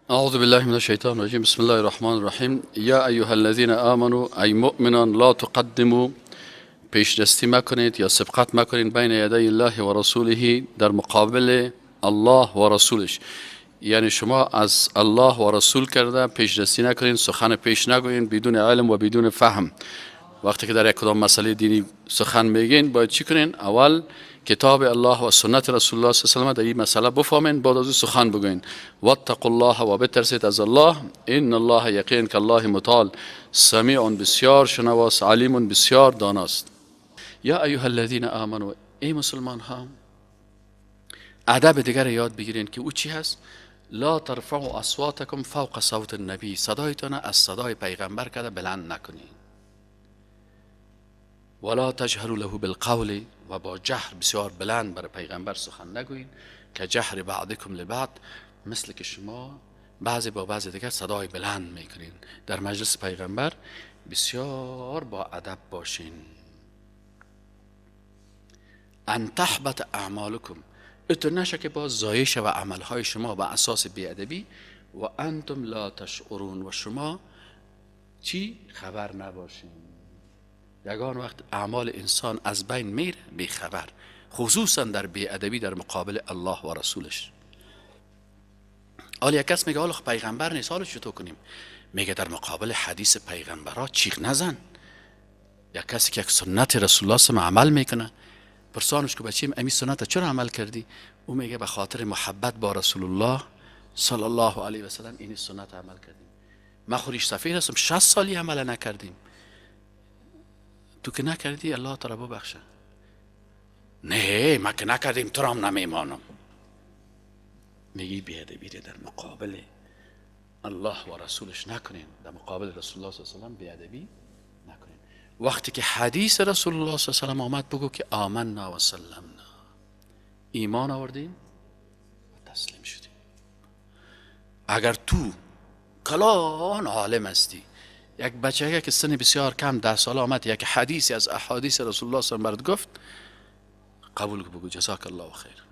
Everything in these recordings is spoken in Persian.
اعوذ بالله من الشیطان الرجیم. بسم الله الرحمن الرحیم. یا ایها الذین آمنوا، ای مؤمنان، لا تقدموا، پیش دستی مکنید یا سبقت مکنید، بین یدی الله و رسوله، در مقابل الله و رسولش. یعنی شما از الله و رسول کرده پیش دستی نکنین، سخن پیش نگوین بدون علم و بدون فهم. وقتی که در یک کدام مسئله دینی سخن میگین، باید چی کنین؟ اول کتاب الله و سنت رسول الله صلی الله علیه و در این مسئله بفهمین، بعد از او سخن بگوین. واتقوا الله، و بترسید از الله. ان الله، یقین که الله متعال، سمیع، بسیار شنواست، علیم، بسیار داناست. یا ایها الذین آمنوا، ای مسلمان ها، ادب دیگر یاد بگیرین که او چی هست؟ لا ترفعوا اصواتکم فوق صوت النبی، صدایتان از صدای پیغمبر کده بلند نکنین. ولا تجهروا له بالقول، و با جهر بسیار بلند برای پیغمبر سخن نگویین، کجهر بعضکم لبعض، مثل که شما بعضی با بعضی دیگر صدای بلند میکنین. در مجلس پیغمبر بسیار با ادب باشین. ان تحبط اعمالکم، اتو نشه که باز ضایع شوه عملهای شما به اساس بیادبی. و انتم لا تشعرون، و شما چی؟ خبر نباشین. یگان وقت اعمال انسان از بین میره بی خبر، خصوصا در بیادبی در مقابل الله و رسولش. حالا یک کس میگه حالا پیغمبر نیست، حالا چطور کنیم؟ میگه در مقابل حدیث پیغمبرها چیغ نزن. یک کسی که یک سنت رسول الله صلی عمل میکنه، پرسانش که بچیم امی سنت چرا عمل کردی؟ او میگه به خاطر محبت با رسول الله صلی الله علیه و سلم این سنت عمل کردیم. من خو ریش سفید هستم، 60 سالی عمل نکردیم، تو که نکردی الله تعالی ببخشه. نه، ما که نکردیم، تو هم نمیمانم. میگی بیادبی در مقابل الله و رسولش نکنین، در مقابل رسول الله صلی الله علیه و سلم بیادبی نکنین. وقتی که حدیث رسول الله صلی الله علیه و سلم آمد، بگو که آمنا و سلمنا، ایمان آوردیم و تسلیم شدیم. اگر تو کلان عالم هستی، یک بچه که سن بسیار کم، 10 ساله آمد یک حدیثی از احادیث رسول الله صلی الله علیه و گفت، قبول، بگو جزاک الله خیر.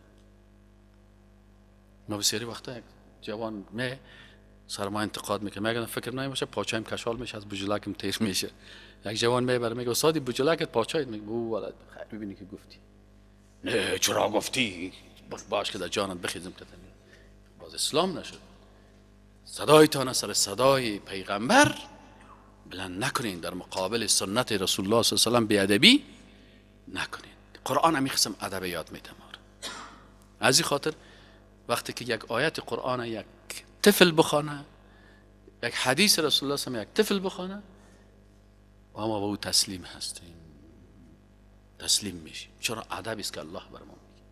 ما بسیاری وقتا یک جوان می سر ما انتقاد میکنه، میگن فکر نمیشه پاچایم کشال میشه، از بجلکم تیر میشه. یک جوان میبره میگه استادی بجلکت پاچایت میگه، او ولد خیر ببینی که گفتی. نه، چرا گفتی؟ باش که در جانت بخیزم که باز اسلام نشد. صدایتان سر صدای پیغمبر بلند نکنین، در مقابل سنت رسول الله صلی الله علیه و بیادبی نکنین. قرآن همی قسم ادب یاد میده. از این خاطر وقتی که یک آیت قرآن یک طفل بخوانه، یک حدیث رسول الله صلی یک طفل بخوانه، و ما با او تسلیم هستیم، تسلیم میشیم. چرا؟ ادب است که الله بر ما میگه.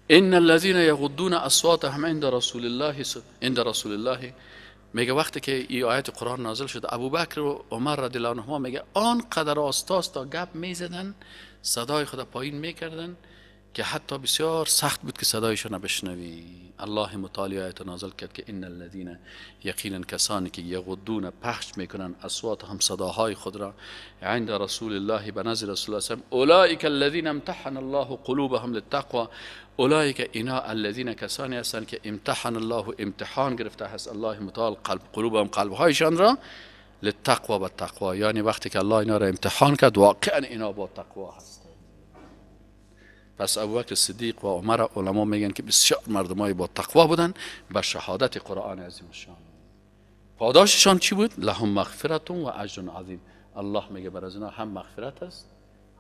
ان الذين یغضون اصواتهم عند رسول الله، عند رسول الله. میگه وقتی که این آیت قرآن نازل شد، ابوبکر و عمر رضی الله عنهما میگه آن قدر آستا آستا گپ میزدن، صدای خود پایین میکردن که حتی بسیار سخت بود که صدایشان بشنوی. الله متعالی آیت نازل کرد که ان الذین، یقینا کسانی که، یغضون، پخش میکنن، اصواتهم، صداهای خود را، عند رسول الله، به نزد رسول الله صلی اولئک الذین امتحن الله قلوبهم للتقوى. اولئک، اینا، الذین، کسانی هستند که، امتحن الله، امتحان گرفته هست الله متعال، قلب، قلوبهم، قلبهایشان را، للتقوى، به تقوا. یعنی وقتی که الله اینا را امتحان کرد، واقعا اینا با تقوا هستند. پس ابوبکر صدیق و عمر، علما میگن که بسیار مردمای با تقوا بودن. به شهادت قرآن عظیم الشان پاداششان چی بود؟ لهم مغفرة و اجر عظیم. الله میگه بر از اینا هم مغفرت است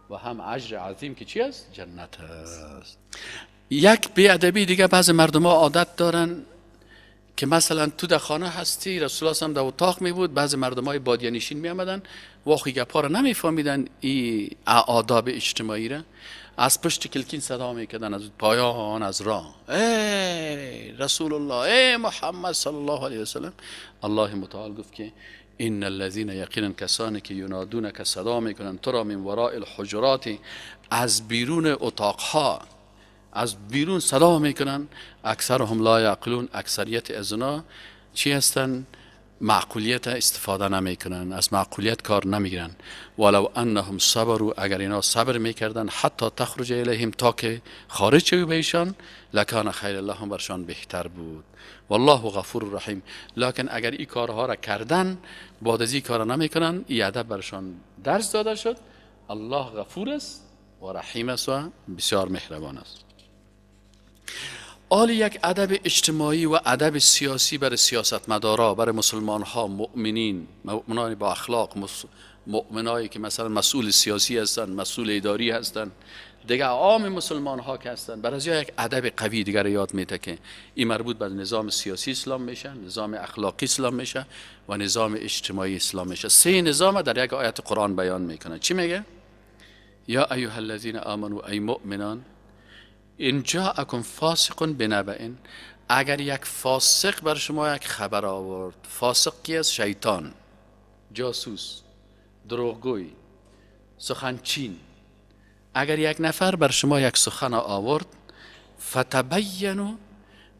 و هم اجر عظیم که چی است؟ جنت است. یک بیادبی دیگه، بعض مردم ها عادت دارن که مثلا تو در خانه هستی، رسول الله هم در اتاق می بود، بعض مردم های بادیه نشین می آمدن، واقعی گپا را نمیفهمیدن، این آداب اجتماعی را، از پشت کلکین صدا میکردن از پایان از راه: ای رسول الله، ای محمد صلی الله علیه وسلم. الله متعال گفت که ان الذين، یقینا کسانی که، ینادونک، صدا میکنن تو را، من وراء الحجرات، از بیرون اتاقها، از بیرون صدا میکنن، اکثرهم لا یعقلون، اکثریت از اونا چی هستن؟ معقولیت استفاده نمیکنن، از معقولیت کار نمیگیرن. ولو انهم صبروا، اگر اینا صبر میکردن، حتی تخرج الیهم، تا که خارج شوی به ایشان، لکان خیر لهم، برشان بهتر بود. والله غفور رحیم. لکن اگر این کارها را کردن، بعد از این کار نمیکنن، این ادب برشان درس داده شد. الله غفور است و رحیم است و بسیار مهربان است. آل یک ادب اجتماعی و ادب سیاسی برای سیاستمدارا، برای مسلمان ها، مؤمنین، مؤمنان با اخلاق، مؤمنایی که مثلا مسئول سیاسی هستند، مسئول اداری هستند، دیگه عام مسلمان ها که هستند، برای از یک ادب قوی دیگر یاد میده که این مربوط به نظام سیاسی اسلام میشه، نظام اخلاقی اسلام میشه و نظام اجتماعی اسلام میشه. سه نظام در یک آیت قرآن بیان میکنه. چی میگه؟ یا ایها الذین آمنوا، ای مؤمنان، ان جاءکم فاسق بنبأ، اگر یک فاسق بر شما یک خبر آورد. فاسق کی است؟ شیطان، جاسوس، دروغگوی، سخنچین. اگر یک نفر بر شما یک سخن آورد، فتبینوا،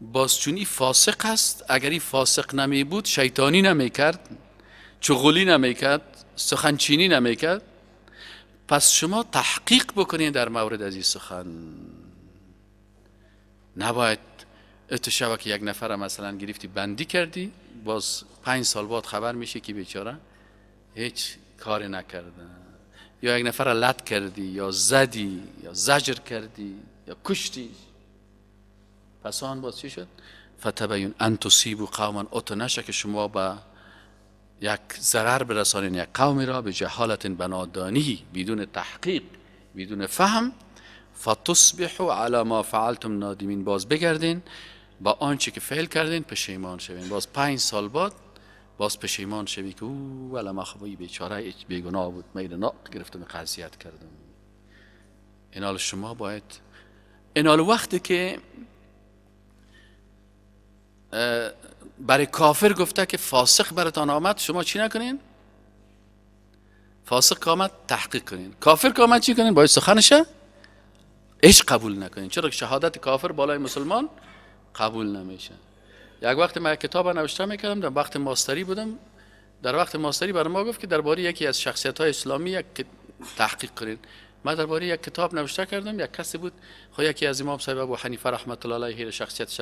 باز چون این فاسق است، اگر این فاسق نمی بود شیطانی نمی کرد، چغلی نمی کرد، سخنچینی نمی کرد، پس شما تحقیق بکنید در مورد از این سخن. نباید اتشوه که یک نفر مثلا گرفتی بندی کردی، باز 5 سال بعد خبر میشه که بیچاره هیچ کاری نکرده، یا یک نفر لط کردی یا زدی یا زجر کردی یا کشتی، پس آن باز چی شد؟ فتبین ان تصیبوا قوما، اتو نشه که شما به یک ضرر برسانین یک قومی را به جهالت، بنادانی، بدون تحقیق، بدون فهم، فتصبحوا علی ما فعلتم نادمین، باز بگردین با آنچه که فعل کردین پشیمان شوین. باز 5 سال بعد باز پشیمان شوی که او ولی ما خب بیچاره بیگناه بود، من اینو گرفتم قضیت کردم. اینال شما باید اینال وقتی که برای کافر گفته که فاسق براتان آمد، شما چی نکنین؟ فاسق که آمد تحقیق کنین، کافر که آمد چی کنین؟ باید سخنشه هیچ قبول نکنین. چرا که شهادت کافر بالای مسلمان قبول نمیشه. یک وقت من یک کتاب نوشته میکردم، در وقت ماستری بودم، در وقت ماستری برای ما گفت که درباره یکی از شخصیت های اسلامی یک تحقیق کنین. من درباره یک کتاب نوشته کردم، یک کسی بود، خب یکی از امام صاحب ابو حنیفه رحمت الله علیه شخصیت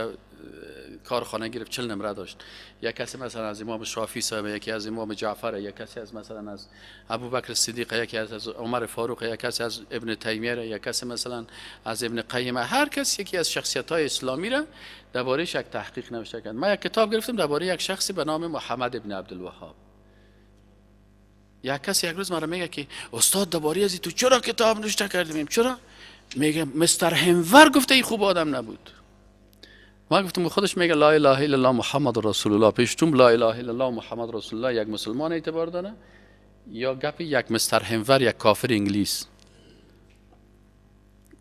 کارخانه گرفت، 40 نمره داشت. یک کسی مثلا از امام شافعی صاحب، یکی از امام جعفر، یک کسی از مثلا از ابوبکر صدیق، یکی از عمر فاروق، یک کسی از ابن تیمیه، یک کسی مثلا از ابن قیم، هر کس یکی از شخصیت های اسلامی را درباره‌اش یک تحقیق نوشته کرد. من یک کتاب گرفتم درباره یک شخصی به نام محمد ابن عبدالوهاب. یک کسی یک روز مرا میگه که استاد درباره از تو چرا کتاب نوشته کردیم؟ چرا؟ میگه مستر هنور گفته این خوب آدم نبود. ما گفتم خودش میگه لا اله الا الله محمد رسول الله، پیشتم لا اله الا الله محمد رسول الله یک مسلمان اعتبار داره یا گپ یک مستر هنور یک کافر انگلیس؟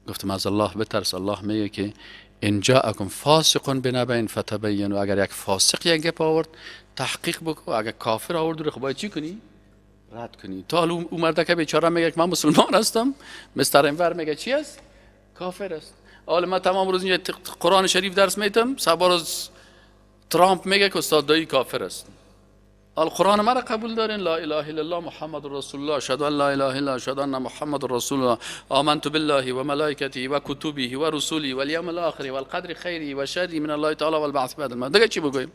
گفتم از الله بترس، الله میگه که ان جاءکم فاسق بنبأ فتبینوا، اگر یک فاسق یک گپ آورد تحقیق بکن، اگر کافر آورد رو خب باید چی کنی؟ رد کنی. تا حالا اون مرد که بیچاره میگه که من مسلمان هستم، مستر انور میگه چی است؟ کافر است. حالا من تمام روز اینجا قرآن شریف درس میتم، سبا روز ترامپ میگه که استاد دایی کافر است. حالا قرآن مرا قبول دارین؟ لا اله الا الله محمد رسول الله، اشهد ان لا اله الا الله، اشهد ان محمد رسول الله، آمنت بالله و ملائکته و کتبه و رسوله و الیوم الاخر و القدر خیره و شره من الله تعالی و البعث بعد الموت. دیگه چی بگویم؟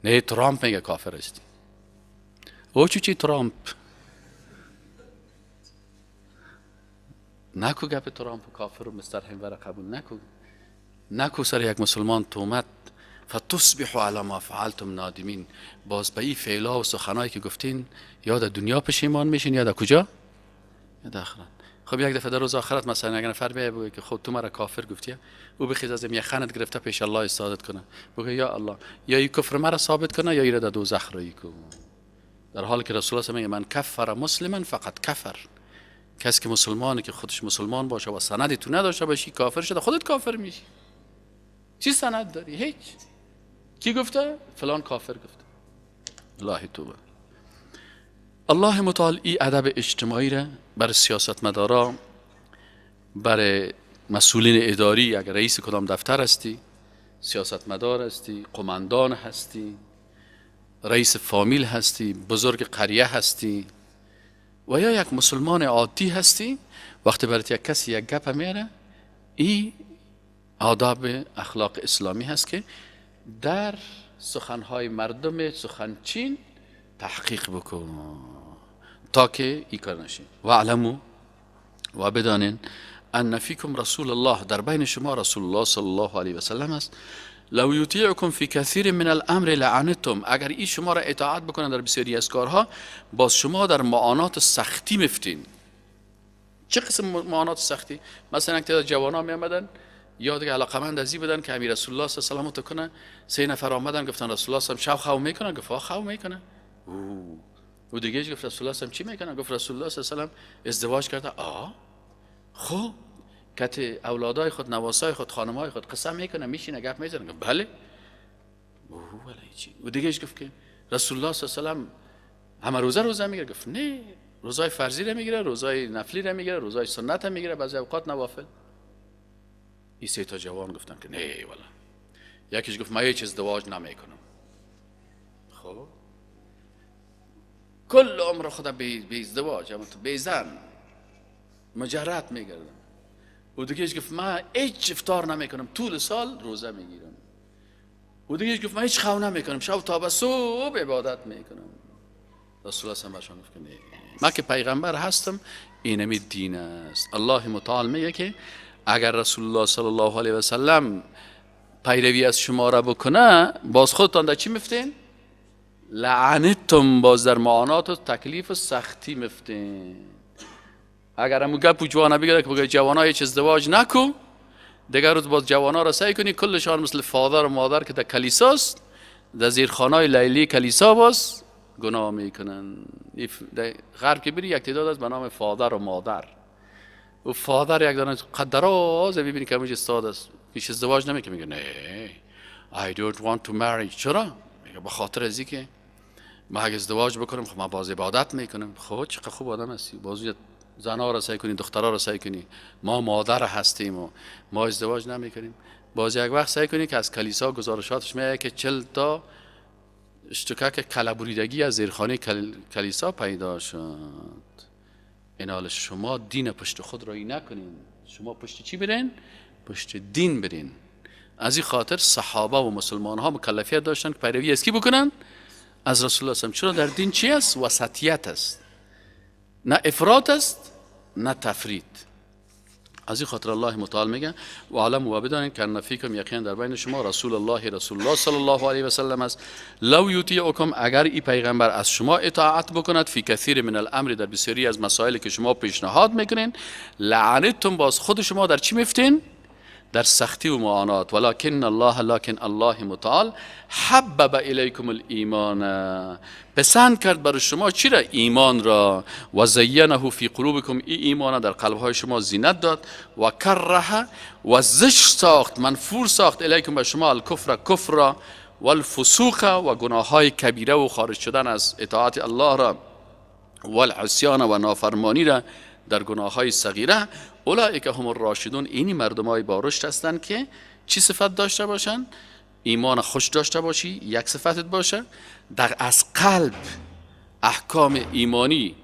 نه، ترامپ میگه کافر است. او چی ترامپ؟ نکو گپ ترامپ و کافر و مستر هنور قبول نکو، نکو سر یک مسلمان تومت. فتصبحوا علی ما فعلتم نادمین، باز به این فعلا و سخنایی که گفتین یا در دنیا پشیمان میشین یا در کجا؟ یا در آخرت. خب یک دفعه در روز آخرت مثلا اگر نفر بیاد بگه که خب تو مرا کافر گفتی، او بخیز از یه خند گرفته پیش الله استادت کنه، بگه یا الله یا این کفر مرا ثابت کنه یا این را در دوزخ رایی کن. در حالی که رسول الله میگه من کفر مسلما فقط کفر، کسی که مسلمانه که خودش مسلمان باشه و سندی تو نداشته باشی کافر شده، خودت کافر میشی. چی سند داری؟ هیچ. کی گفته؟ فلان کافر گفته. الله توبه. الله متعال ای ادب اجتماعی را بر سیاستمدارا، بر مسئولین اداری، اگر رئیس کدام دفتر هستی، سیاستمدار هستی، قماندان هستی، رئیس فامیل هستی، بزرگ قریه هستی و یا یک مسلمان عادی هستی، وقتی برات یک کسی یک گپ میاره، این آداب اخلاق اسلامی هست که در سخنهای مردم سخنچین تحقیق بکن تا که ای کار نشین. و علمو و بدانین ان فیکم رسول الله، در بین شما رسول الله صلی الله علیه و سلم است. لو یطیعکم فی کثیر من الامر لعنتم، اگر ای شما را اطاعت بکنن در بسیاری از کارها، باز شما در معانات سختی مفتین. چه قسم معانات سختی؟ مثلا یک تعداد جوانان می آمدن یا دیگه علاقمند از این بودن که امیر رسول الله صلی الله علیه و کنه. سه نفر آمدن گفتن رسول الله صلی الله علیه و شب خو میکنه؟ گفت خو میکنه. او دیگه گفت رسول الله صلی چی میکنه؟ گفت رسول الله صلی الله علیه و ازدواج کرده. خب کت اولادای خود، نواسای خود، خانمای خود قسم میکنه، میشینه گپ میزنه. گفت بله. او ولی چی؟ و دیگه گفت که رسول الله صلی الله علیه و همه روزه روزه میگیره؟ گفت نه، روزای فرضی رو میگیره، روزای نفلی رو میگیره، روزای سنت هم میگیره، بعضی اوقات نوافل. این سه تا جوان گفتن که نه والا. یکیش گفت من هیچ ازدواج نمیکنم. خب کل عمر خدا بی ازدواج، اما تو بی زن مجرد میگردم. و دیگهش گفت من هیچ افطار نمیکنم، طول سال روزه میگیرم. و دیگهش گفت من هیچ خو نمیکنم، شب تا به صبح عبادت میکنم. رسول الله صلی الله علیه و گفت نه، من که پیغمبر هستم، اینمی دین است. الله متعال میگه که اگر رسول الله صلی الله علیه و سلم پیروی از شما را بکنه، باز خودتان در چی مفتین؟ لعنتم، باز در معانات و تکلیف و سختی مفتین. اگر همون گپ و جوانا بگیره که بگه جوانا هیچ ازدواج نکو، دیگر روز باز جوانا را سعی کنی کلشان مثل فادر و مادر که در کلیساست، در زیرخانای لیلی کلیسا باز گناه میکنن. در غرب که بری یک تعداد از به نام فادر و مادر، و فادر یک دانه قدراز ببینی که همونجا استاد است، هیچ ازدواج نمیکنه، میگه نه I don't want to marry. چرا؟ میگه به خاطر از اینکه من اگه ازدواج بکنم خب من باز عبادت میکنم. خب چقدر خوب آدم هستی، باز زنها را سعی کنی، دخترها را سعی کنی، ما مادر هستیم و ما ازدواج نمیکنیم. باز یک وقت سعی کنی که از کلیسا گزارشاتش میاد که 40 تا اشتکاک کلبریدگی از زیرخانه کلیسا پیدا شد. این حال شما دین پشت خود رایی نکنین، شما پشت چی برین؟ پشت دین برین. از این خاطر صحابه و مسلمان ها مکلفیت داشتن که پیروی از کی بکنن؟ از رسول الله. چرا در دین چی است؟ وسطیت است، نه افراط است نه تفرید. از این خاطر الله متعال میگه و علم و بدانید که ان فیکم، یقینا در بین شما رسول الله رسول الله صلی الله علیه و سلم است. لو یطیعکم، اگر ای پیغمبر از شما اطاعت بکند، فی کثیر من الامر، در بسیاری از مسائل که شما پیشنهاد میکنین، لعنتم، باز خود شما در چی میفتین؟ در سختی و معانات. ولکن الله، لکن الله متعال حبب الیکم الایمان، پسند کرد بر شما چی را؟ ایمان را. و زینه فی قلوبکم، ای ایمان در قلب های شما زینت داد. و کره، و زشت ساخت، منفور ساخت، الیکم به شما، الکفر، کفر را، والفسوق، و گناه های کبیره و خارج شدن از اطاعت الله را، والعصیان، و نافرمانی را در گناه های صغیره. اولئک هم الراشدون، اینی مردم های با رشد هستند که چی صفت داشته باشن؟ ایمان خوش داشته باشی، یک صفتت باشه، در از قلب احکام ایمانی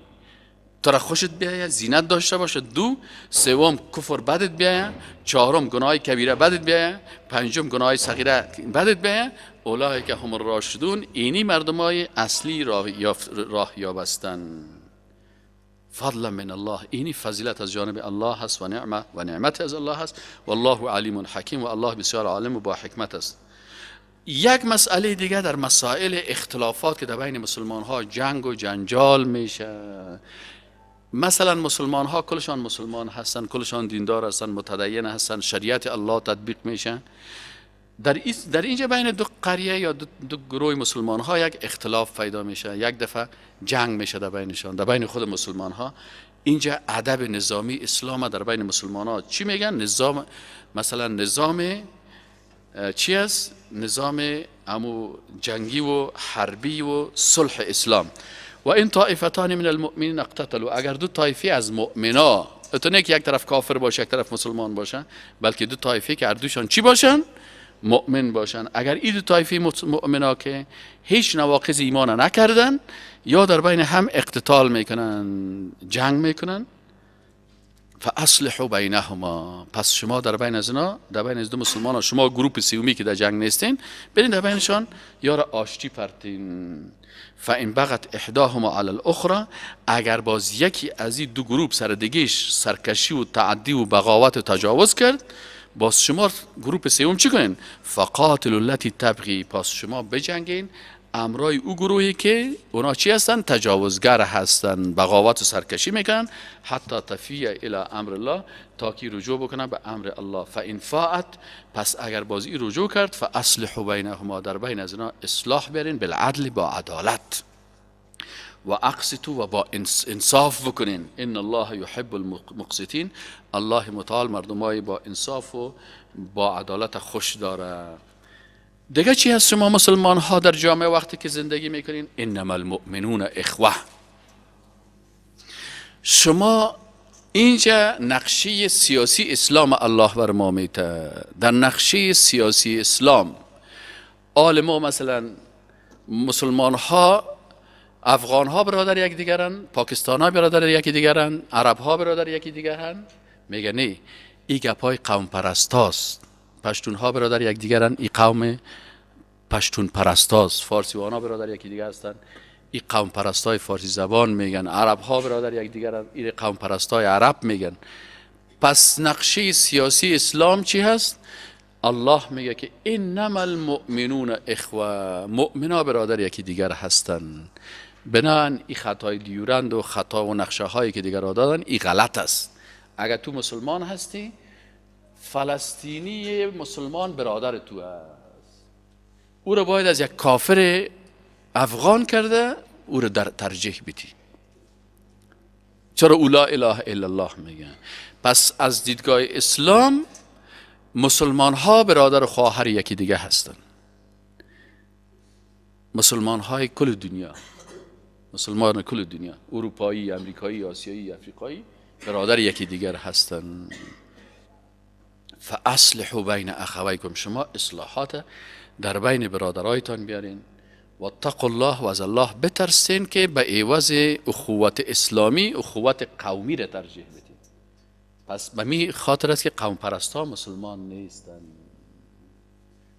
تو را خوشت بیاید، زینت داشته باشه. دو، سوم کفر بدت بیاید، چهارم گناه کبیره بدت بیاید، پنجم گناه صغیره بدت بیاید. اولئک هم الراشدون، اینی مردم های اصلی راه یابستن. فضلا من الله، اینی فضیلت از جانب الله هست و نعمه و نعمت از الله هست. والله علیم حکیم، و الله بسیار عالم و با حکمت است. یک مسئله دیگه در مسائل اختلافات که در بین مسلمان ها جنگ و جنجال میشه. مثلا مسلمان ها کلشان مسلمان هستن، کلشان دیندار هستن، متدین هستن، شریعت الله تطبیق میشه. در اینجا بین دو قریه یا دو گروه مسلمان ها یک اختلاف پیدا میشه، یک دفعه جنگ میشه در بینشان، در بین خود مسلمان ها. اینجا ادب نظامی اسلام در بین مسلمان ها چی میگن؟ نظام، مثلا نظام چی است؟ نظام امو جنگی و حربی و صلح اسلام. و این طائفتان من المؤمنین اقتتلوا، اگر دو طایفه از مؤمنا، تو نه که یک طرف کافر باشه یک طرف مسلمان باشه، بلکه دو طایفه که هر دوشان چی باشن؟ مؤمن باشن. اگر این دو طایفه مؤمنا که هیچ نواقض ایمان نکردن یا در بین هم اقتتال میکنن، جنگ میکنن، فاصلحوا بینهما، پس شما در بین از اینا، در بین از دو مسلمان ها، شما گروپ سومی که در جنگ نیستین، برین در بینشان یا را آشتی پرتین. فان بغت احداهما علی الاخرى، اگر باز یکی از این دو گروپ سر دیگهش سرکشی و تعدی و بغاوت و تجاوز کرد، باز شما گروپ سوم چی کنین؟ فقاتلوا التی تبغی، پس شما بجنگین امرای او گروهی که اونا چی هستن؟ تجاوزگر هستن، بغاوت و سرکشی میکنن، حتی تفیع الی امر الله، تا که رجوع بکنن به امر الله. فان فاءت، پس اگر بازی رجوع کرد، فاصلحوا بینهما، در بین از اینا اصلاح برین، بالعدل، با عدالت، و اقسطوا، و با انصاف بکنین. ان الله یحب المقسطین، الله متعال مردمای با انصاف و با عدالت خوش داره. دیگه چی هست شما مسلمان ها در جامعه وقتی که زندگی میکنین؟ انما المؤمنون اخوه. شما اینجا نقشه سیاسی اسلام الله بر ما میته. در نقشه سیاسی اسلام آل ما مثلا مسلمان ها، افغان ها برادر یک دیگرن، پاکستان ها برادر یکی دیگرن، عرب ها برادر یکی دیگرن. میگه نه، این گپای قوم پرستاست. پشتون ها برادر یک دیگرن، این قوم پشتون پرستاست. فارسی ها برادر یکی دیگر هستن، این قوم پرستای فارسی زبان میگن. عرب ها برادر یک دیگرن، این قوم پرستای عرب میگن. پس نقشه سیاسی اسلام چی هست؟ الله میگه که انما المؤمنون اخوه، مؤمنا برادر یکی دیگر هستن. بنابراین این خطای دیورند و خطا و نقشه هایی که دیگر دادن این غلط است. اگر تو مسلمان هستی، فلسطینی مسلمان برادر تو است، او رو باید از یک کافر افغان کرده او رو در ترجیح بدی. چرا؟ او لا اله الا الله میگه. پس از دیدگاه اسلام مسلمان ها برادر و خواهر یکی دیگه هستن. مسلمان های کل دنیا، مسلمان کل دنیا، اروپایی، امریکایی، آسیایی، افریقایی، برادر یکی دیگر هستن. فاصلحوا بین اخویکم، شما اصلاحات در بین برادرایتان بیارین. و اتقوا الله، و از الله بترسین که به عوض اخوت اسلامی اخوت قومی را ترجیح بدین. پس به می خاطر است که قوم پرستها مسلمان نیستن،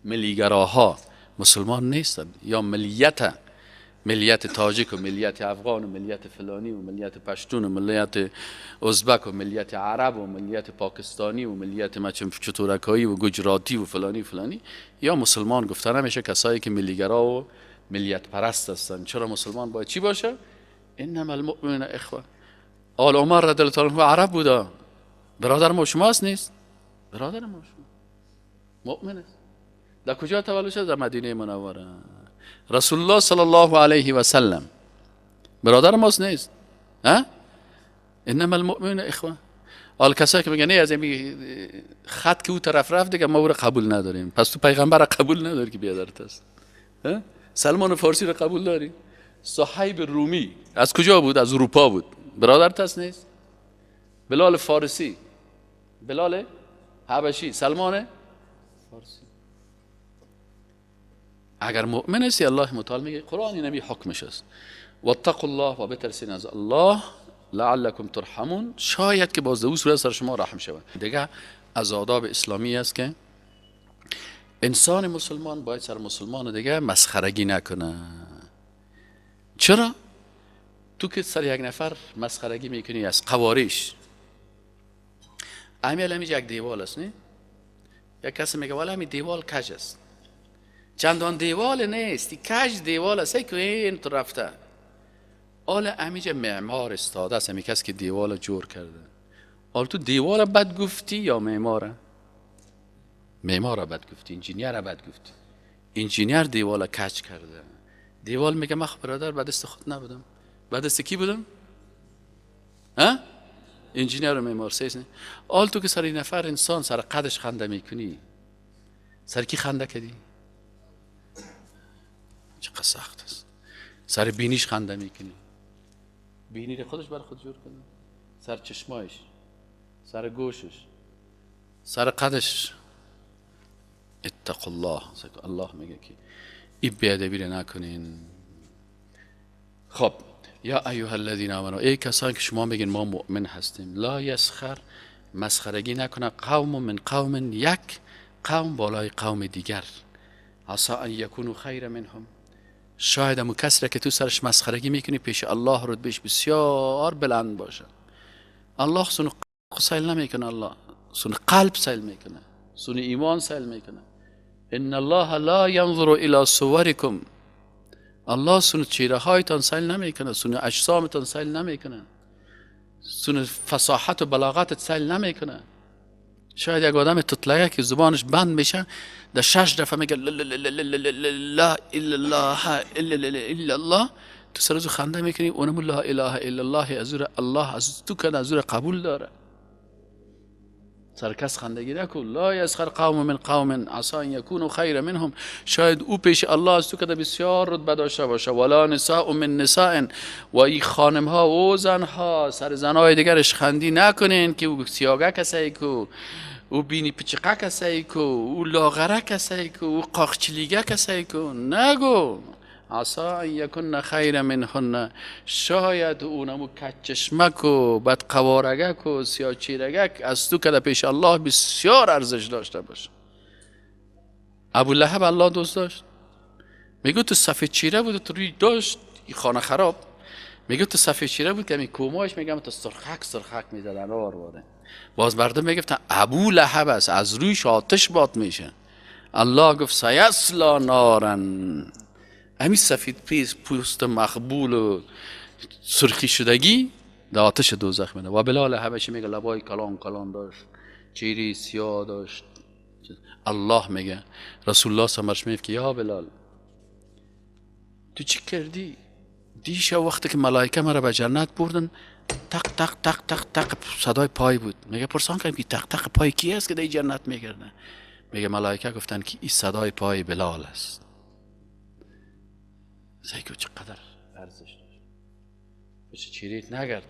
ملیگراها مسلمان نیستن، یا ملیت تاجیک و ملیت افغان و ملیت فلانی و ملیت پشتون و ملیت ازبک و ملیت عرب و ملیت پاکستانی و ملیت چطورکایی و گجراتی و فلانی فلانی، یا مسلمان گفته نمیشه کسایی که ملیگرا و ملیت پرست هستن. چرا مسلمان باید چی باشه؟ انما المؤمنون اخوه. آل عمر رضی الله عنه عرب بوده، برادر ما شماست نیست؟ برادر ما شما مؤمن است. در کجا تولد شد؟ در مدینه منوره. رسول الله صلی الله علیه و سلم برادر ماست نیست؟ ها؟ انما المؤمنون اخوه. حال کسایی که میگن نه از این خط که او طرف رفت دیگه ما او رو قبول نداریم، پس تو پیغمبر رو قبول نداری که بیادرت است. سلمان فارسی رو قبول داری؟ صهیب رومی از کجا بود؟ از اروپا بود، برادرت است نیست؟ بلال فارسی، بلال حبشی، سلمان فارسی. اگر مؤمن هستی الله متعال میگه قرآن اینمی حکمش است. واتقوا الله، و بترسین از الله، لعلکم ترحمون، شاید که باز او صورت سر شما رحم شود. دیگه از آداب اسلامی است که انسان مسلمان باید سر مسلمان دیگه مسخرگی نکنه. چرا؟ تو که سر یک نفر مسخرگی میکنی از قواریش، امیل همیج یک دیوال است نه؟ یک کسی میگه والا همین دیوال کج است، چندان دیوال نیست، کج دیوال است که این تو رفته. آل امیج معمار استاده است، همی کسی که دیوال جور کرده. آل تو دیوال بد گفتی یا معماره؟ معمار بد گفتی، انجینیر بد گفتی. انجینیر دیوال کج کرده. دیوال میگه من برادر به دست خود نبودم، به دست کی بودم؟ ها؟ انجینیر و معمار سیس نه؟ آل تو که سر نفر انسان سر قدش خنده میکنی، سر کی خنده کردی؟ چقدر سخت است. سر بینیش خنده میکنی، بینی رو خودش بر خود جور کنه، سر چشمایش، سر گوشش، سر قدش. اتقوا الله. الله میگه که این بی‌ادبی رو نکنین. خب یا ایها الذین آمنوا، ای کسانی که شما میگین ما مؤمن هستیم، لا یسخر، مسخرگی نکنه، قوم من قوم، یک قوم بالای قوم دیگر، عسی ان یکونوا خیر منهم، شاید امو کسی را که تو سرش مسخرگی میکنی پیش الله رتبهش بسیار بلند باشه. الله سون سیل نمیکنه، الله سون قلب سیل میکنه، سون ایمان سیل میکنه. ان الله لا ینظر الی صورکم، الله سون چهره هایتان سیل نمیکنه، سون اجسامتان سیل نمیکنه، سون فصاحت و بلاغتت سیل نمیکنه. شاید یک آدم تطلقه که زبانش بند میشه در 6 دفعه میگه لا لا اله الا الله، تو سر از خنده میکنی، اونم لا اله الا الله از الله از تو کنه، از قبول داره. سرکس خندگی نکن. لا یسخر قوم من قوم عسى ان یکونوا خیر منهم، شاید او پیش الله از تو که بسیار رتبه داشته باشه. ولا نساء من نساء، و ای خانم ها و زن ها سر زنای دیگرش خندی نکنین که او سیاگه کسایی کو، او بینی پچقه کسایی کو، او لاغره کسایی کو، او قاقچلیگه کسایی کو، نگو. عسى ان یکن خیر منهن، شاید اونمو کچشمک و بد قوارگک و سیاچیرگک از تو که پیش الله بسیار ارزش داشته باشه. ابو لهب الله دوست داشت، میگه تو سفید چیره بود، تو روی داشت خانه خراب، میگه تو سفید چیره بود که می کوماش میگم تو سرخک سرخک میزدن آرواره. باز مردم میگفتن ابو لهب است، از رویش آتش باد میشه. الله گفت سیصلی نارن، همین سفید پوست مقبول و سرخی شدگی در آتش دوزخ میده. و بلال حبشی میگه لبای کلان کلان داشت، چیری سیاه داشت. الله میگه رسول الله سمرش میگه که یا بلال تو چی کردی؟ دیشب وقتی که ملائکه مرا به جنت بردن تق تق تق تق تق صدای پای بود. میگه پرسان کردم که تق تق پای کی است که در جنت میگردن؟ میگه ملائکه گفتن که این صدای پای بلال است. سیکو چقدر ارزش داشت، بچه چیریت نگرد.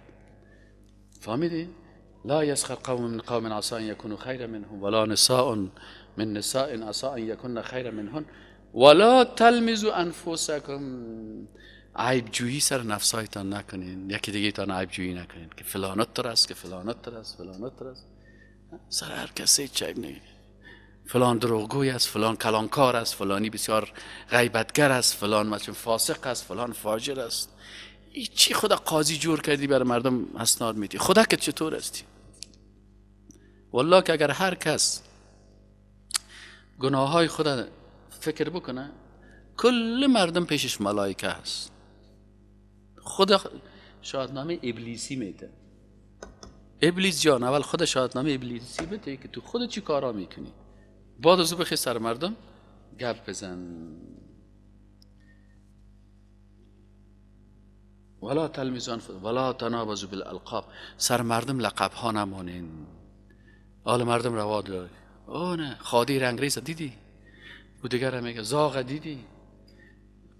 فهمیدی؟ لا یسخر قوم من قوم عسى ان یکونوا خیرا منهم ولا نساء من نساء عسى ان یکن خیرا منهن ولا تلمزوا انفسکم. عیب جویی سر نفسایتان نکنین، یکی دیگه تان عیب جویی نکنین که فلانت تر است، که فلانت تر است، فلانت تر است. سر هر کسی عیب نگید. فلان دروغگوی است، فلان کلانکار است، فلانی بسیار غیبتگر است، فلان مثلا فاسق است، فلان فاجر است. این چی خدا قاضی جور کردی برای مردم اسناد میدی؟ خدا که چطور هستی؟ والله که اگر هر کس گناه های خدا فکر بکنه، کل مردم پیشش ملائکه هست. خدا شهادنامه ابلیسی میده. ابلیس جان اول خود شهادنامه ابلیسی بده که تو خود چی کارا میکنی، بعد از او بخی سر مردم گپ بزن. ولا تلمزوا ولا تنابزوا بالالقاب، سر مردم لقب ها نمانین. آل مردم روا داره. او نه خادی رنگریز دیدی، او دیگر میگه زاغ دیدی،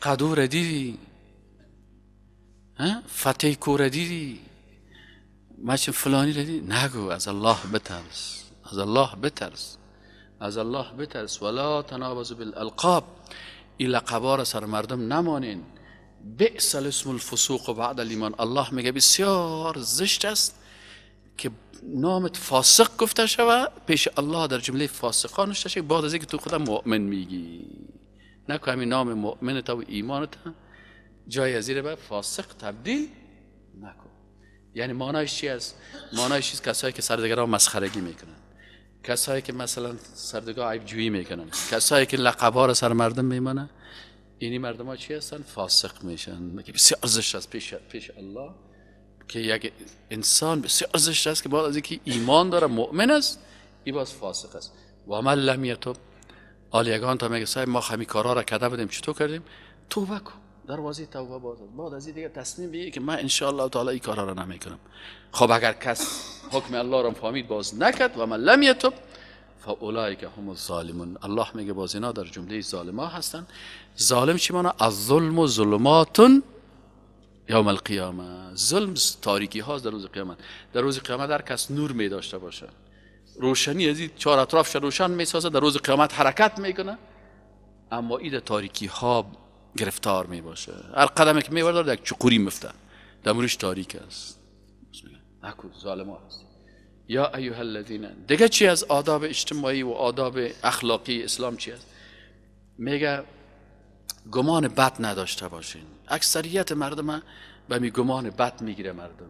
قدور دیدی، فتح کور دیدی، مچ فلانی دیدی. نگو، از الله بترس، از الله بترس، از الله بترس. ولا تنابزوا بالالقاب، این لقبا را سر مردم نمانین. بئس الاسم الفسوق بعد الایمان. الله میگه بسیار زشت است که نامت فاسق گفته شود پیش الله، در جمله فاسقان نوشته شود بعد از اینکه تو خودم مؤمن میگی. نکو همین نام مؤمنت و ایمانت جای از به فاسق تبدیل نکن. یعنی معنایش چی است؟ معنایش چیست؟ کسایی که سر دیگران مسخرگی میکنن، کسایی که مثلا سر دیگران عیب جویی میکنن، کسایی که لقب‌ها را سر مردم میمانه، اینی مردم ها چی هستن؟ فاسق میشن. که بسیار زشت است پیش الله که یک انسان بسیار زشت است که بعد از اینکه ایمان داره مؤمن است، این باز فاسق است. و من لم یتوب، آل یگان تا میگه صاحب ما همین کارا را کرده بودیم، چطور کردیم؟ توبه کن، دروازه توبه باز است. بعد از این دیگه تصمیم بگیر که من ان شاء الله تعالی این کارا را نمیکنم. خب اگر کس حکم الله را فهمید باز نکرد، و من لم یتوب فاولئک هم الظالمون. الله میگه باز اینا در جمله ظالما هستن. ظالم چی معنی؟ الظلم و ظلمات یوم القیامه. ظلم تاریکی هاست در روز قیامت. در روز قیامت هر کس نور می داشته باشه، روشنی از این چهار اطرافش روشن میسازه، در روز قیامت حرکت میکنه، اما این تاریکی ها گرفتار میباشه. هر قدمی که میبرداره یک چقوری میفته، دمروش تاریک است. نکو ظالم ها هست. یا ایها الذین. دیگه چی از آداب اجتماعی و آداب اخلاقی اسلام چی است؟ میگه گمان بد نداشته باشین. اکثریت مردم به می گمان بد میگیره. مردم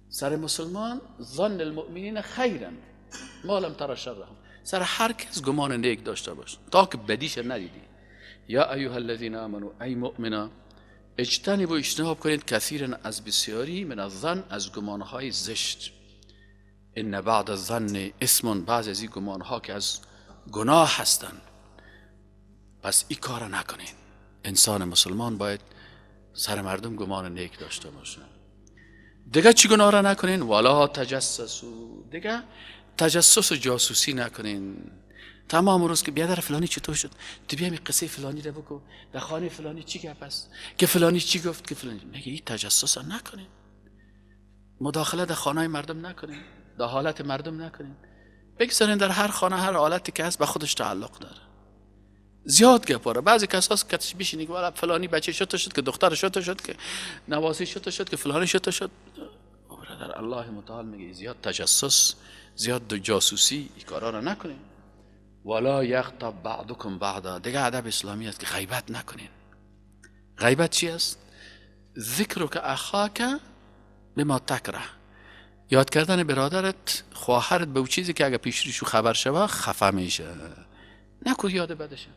سر مسلمان ظن المؤمنین خیرا ما لم تر شرهم، سر هر کس گمان نیک داشته باش تا که بدیش ندیدی. یا ایها الذین آمنوا، ای مؤمنا، اجتنبوا، اجتناب کنید، کثیرا از بسیاری، من الظن، از گمانهای زشت. ان بعد الظن اثم، بعض از این گمانها که از گناه هستند، پس این کار نکنین. انسان مسلمان باید سر مردم گمان نیک داشته باشه. دیگه چی گناه را نکنین؟ ولا تجسسو، دیگه تجسس و جاسوسی نکنین. تمام روز که بیادر فلانی چطور شد، تو بیا می قصه فلانی رو بگو، در خانه فلانی چی گپ است، که فلانی چی گفت، که فلانی. میگه این تجسس نکنین، مداخله در خانه مردم نکنین، در حالت مردم نکنین. بگذارین در هر خانه هر حالتی که هست به خودش تعلق داره. زیاد گپاره. بعضی کساس کتش بشینی که والا فلانی بچه شد شد، که دختر شد شد، که نواسی شد شد، که فلانی شد شد. برادر الله متعال میگه زیاد تجسس، زیاد جاسوسی، این کارا رو نکنین. ولا یغتب بعضکم بعضا. دیگه ادب اسلامی است که غیبت نکنین. غیبت چی است؟ ذکرک اخاک بما تکره، یاد کردن برادرت، خواهرت به چیزی که اگه پیش روشو خبر شوه خفه میشه. نکو یاد بدشه.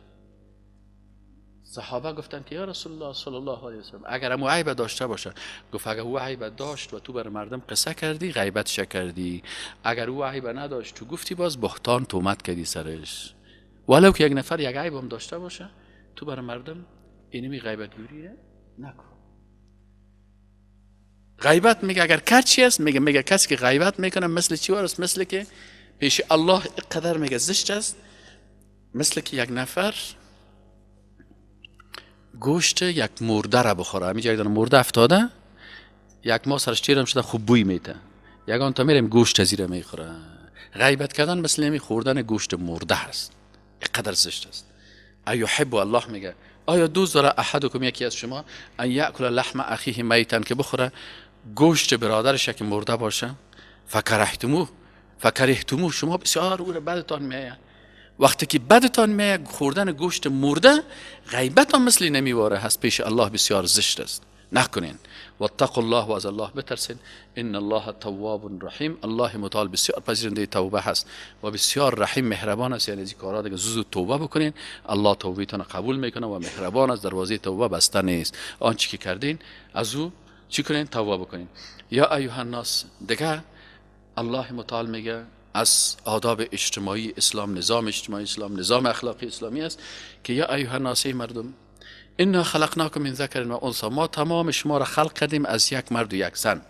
صحابه گفتن که یا رسول الله صلی الله علیه وسلم اگر امو عیب داشته باشه، گفت اگر او عیب داشت و تو بر مردم قصه کردی غیبتش کردی، اگر او عیب نداشت تو گفتی باز بهتان تهمت کردی سرش. ولو که یک نفر یک عیب هم داشته باشه تو بر مردم اینمی غیبت گویی نکن. غیبت میگه اگر کرد چی است؟ میگه کسی که غیبت میکنه مثل چی است؟ مثل که پیش الله قدر میگه زشت است، مثل که یک نفر گوشت یک مرده را بخوره. همینجا یک دانه مرده افتاده، یک ماه سرش تیرم شده، خوب بوی میته، یگان تا میریم گوشت از میخوره. غیبت کردن مثل نمی خوردن گوشت مرده هست، قدر زشت است. ایحب الله میگه آیا دوست داره احدکم یکی از شما ان یاکل لحم اخیه میتا، که بخوره گوشت برادرش که مرده باشه؟ فکرهتموه، فکرهتموه، شما بسیار او را بدتان میآید. وقتی که بدتان میآید خوردن گوشت مرده، غیبت هم مثل نمیواره هست، پیش الله بسیار زشت است. نکنین. واتقوا الله، و از الله بترسین. ان الله تواب رحیم، الله متعال بسیار پذیرنده توبه هست و بسیار رحیم مهربان است. یعنی از این کارا دیگه زود توبه بکنین، الله توبهتان قبول میکنه و مهربان است، دروازه توبه بسته نیست. آنچه که کردین از او چی کنین؟ توبه بکنین. یا ایها الناس. دیگه الله متعال میگه از آداب اجتماعی اسلام، نظام اجتماعی اسلام، نظام اخلاقی اسلامی است که یا ایها الناس، ای مردم، انا خلقناکم من ذکر و انثی، ما تمام شما را خلق کردیم از یک مرد و یک زن،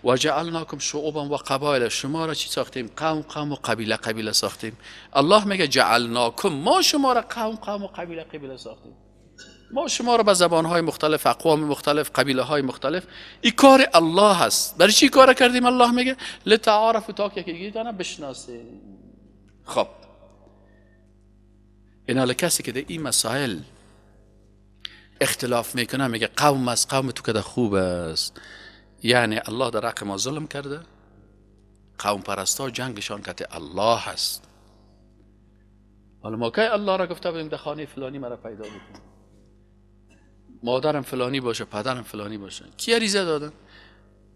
و جعلناکم شعوبا و قبایل، شما را چی ساختیم؟ قوم قوم و قبیله قبیله ساختیم. الله میگه جعلناکم، ما شما را قوم قوم و قبیله قبیله ساختیم، ما شما را به زبانهای مختلف، اقوام مختلف، قبیله های مختلف. این کار الله هست. برای چی کار کردیم؟ الله میگه لتعارفوا، تا که یکدیگرتان بشناسیم. خب اینا کسی که در این مسائل اختلاف میکنه میگه قوم از قوم تو که خوب است، یعنی الله در حق ما ظلم کرده، قوم پرستا جنگشان کت الله هست. حالا ما که الله را گفته بودیم در خانه فلانی مرا پیدا بکن، مادرم فلانی باشه، پدرم فلانی باشه، کی ریزه دادن؟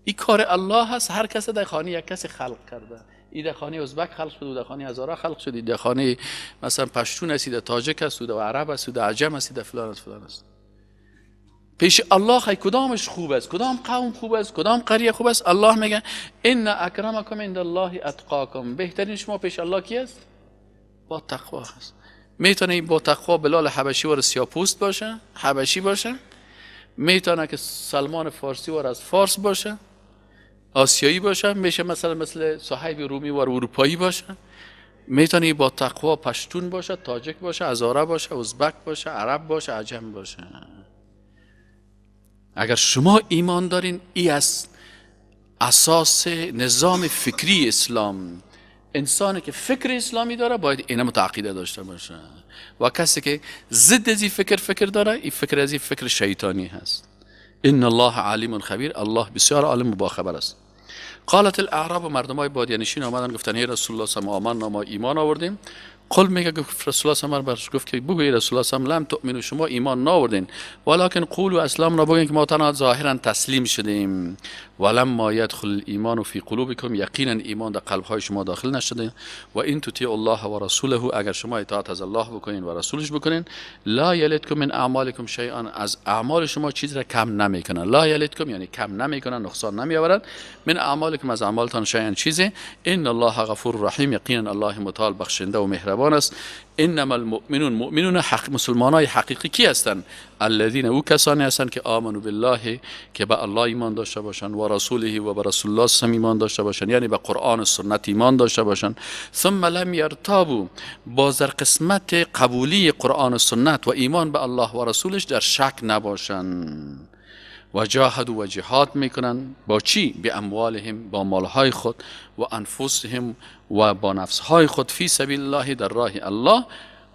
این کار الله هست. هر کس در خانه یک کسی خلق کرده. این در خانه ازبک خلق شده، در خانه هزاره خلق شده، در خانه مثلا پشتون است، در تاجک است، در عرب است، در عجم است، در فلان است فلان است. پیش الله خی کدامش خوب است، کدام قوم خوب است، کدام قریه خوب است؟ الله میگه ان اکرمکم عند الله اتقاکم، بهترین شما پیش الله کی است؟ با تقوا است. میتونه با تقوا بلال حبشی وار سیاپوست باشه، حبشی باشه، میتونه که سلمان فارسی وار از فارس باشه، آسیایی باشه، میشه مثلا مثل صهیب رومی وار اروپایی باشه، میتونه با تقوا پشتون باشه، تاجک باشه، هزاره باشه، ازبک باشه، عرب باشه، عجم باشه. اگر شما ایمان دارین، ای از اساس نظام فکری اسلام، انسانی که فکر اسلامی داره باید اینم عقیده داشته باشه و کسی که ضد از این فکر داره، این فکر از این فکر شیطانی هست. ان الله علیم خبیر، الله بسیار عالم و باخبر است. قالت الاعراب، مردمای بادیه نشین آمدن گفتن ای رسول الله صلی الله علیه و آمنا، ما ایمان آوردیم. قل میگه گفت رسول الله صلی الله علیه و برش گفت که بگو ای رسول الله صلی الله علیه و لم تؤمنوا، شما ایمان نآوردین، ولکن قولوا اسلمنا، بگین که ما تنها ظاهرا تسلیم شدیم. ولما يدخل الايمان فی قلوبکم، یقینا ایمان در قلب های شما داخل نشده. و ان تطیعوا الله و رسوله، اگر شما اطاعت از الله بکنین و رسولش بکنین، لا یلدکم من اعمالکم شیئا، از اعمال شما چیز را کم نمیکنن. لا یلدکم یعنی کم نمیکنن، نقصان نمیآورند. من اعمالکم، از اعمالتان، شیئا چیزی. ان الله غفور رحیم، یقینا الله متعال بخشنده و مهربان است. انما المؤمنون، مؤمنون حق، مسلمانای حقیقی کی هستند؟ الذین، او کسانی هستند که آمنوا بالله، که به الله ایمان داشته باشند، و رسوله، و به رسول الله صلی ایمان داشته باشند، یعنی به قرآن و سنت ایمان داشته باشند. ثم لم یرتابوا، باز در قسمت قبولی قرآن و سنت و ایمان به الله و رسولش در شک نباشند. و جاهدوا، و جهاد میکنن با چی؟ به اموالهم، با مالهای خود، و انفسهم، و با نفسهای خود، فی سبیل الله، در راه الله.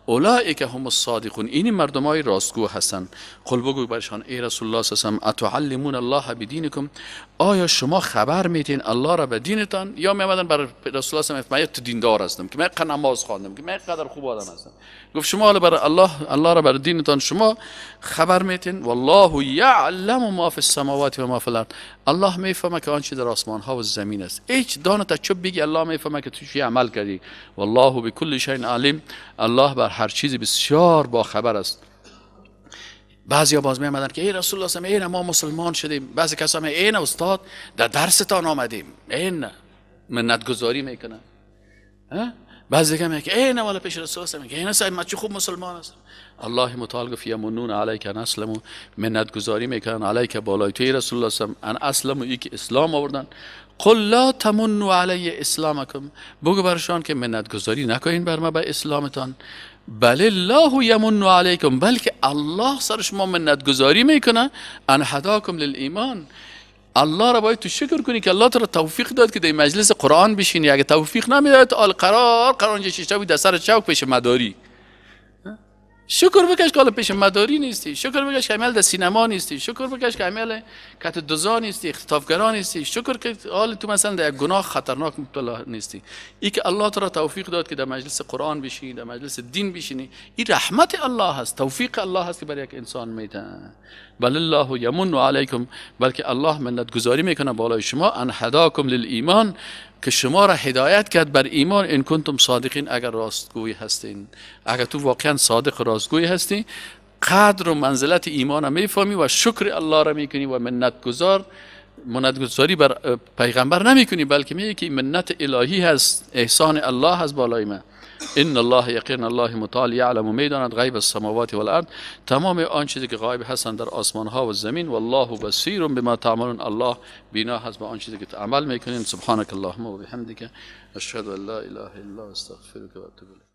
اولئک هم الصادقون، این مردمای راستگو هستند. قل بگو برشان ای رسول الله صلی الله علیه و اتعلمون الله بدینکم، آیا شما خبر میتین الله را به دینتان؟ یا میامدن بر رسول الله صلی الله علیه و من تو دیندار هستم که من قدر نماز خواندم، که من قدر خوب آدم هستم. گفت شما حالا بر الله را بر دینتان شما خبر میتین؟ والله یعلم ما فی السماوات و ما فی الارض، الله میفهمه که آنچه در آسمان ها و زمین است. هیچ دانه تا چوب بگی الله میفهمه که تو چی عمل کردی. والله بكل شیء علیم، الله بر هر چیزی بسیار با خبر است. بعضیا باز می آمدن که ای رسول الله صلی الله علیه و ما مسلمان شدیم. بعضی کسا می این استاد در درستان آمدیم، این منت گذاری میکنن. بعضی دیگه میگه که ای والا پیش رسول الله میگه این ما چه خوب مسلمان هستم. الله متعال گفت یمنون علیک ان اسلموا، منت گذاری میکنن علیک بالای تو ای رسول الله صلی الله علیه و ان اسلموا، ای که اسلام آوردن. قل لا تمنوا علی اسلامکم، بگو برشان که منت گذاری نکنین بر ما به اسلامتان. بل الله یمن علیکم، بلکه الله سر شما منت گذاری میکنه. ان هداکم للایمان، الله را باید تو شکر کنی که الله تو را توفیق داد که در مجلس قرآن بشینی. اگه توفیق نمیداد آل قرار اونجا شیشته بود در سر چوک پیش مداری. شکر بکش که پیش مداری نیستی، شکر بکش که عمل در سینما نیستی، شکر بکش که عمل کت دزا نیستی، اختطافگرا نیستی، شکر که حال تو مثلا در گناه خطرناک مبتلا نیستی. ای که الله تو را توفیق داد که در مجلس قرآن بشینی، در مجلس دین بشینی، این رحمت الله هست، توفیق الله هست که برای یک انسان میده. بل الله یمن علیکم، بلکه الله منت گذاری میکنه بالای شما. ان هداکم للایمان، که شما را هدایت کرد بر ایمان. ان کنتم صادقین، اگر راستگوی هستین، اگر تو واقعا صادق راستگوی هستی، قدر و منزلت ایمان را میفهمی و شکر الله را میکنی و منت گذاری بر پیغمبر نمیکنی، بلکه میگی که منت الهی هست، احسان الله هست بالای من. ان الله یقین الله متعال یعلم، میداند غیب السماوات والارض، تمام آن چیزی که غایب هستند در آسمان ها و زمین. والله بصیر بما تعملون، الله بینا هست به آن چیزی که عمل میکنین. سبحانك اللهم و بحمدک، اشهد ان لا اله الا استغفرک و اتوب الیک.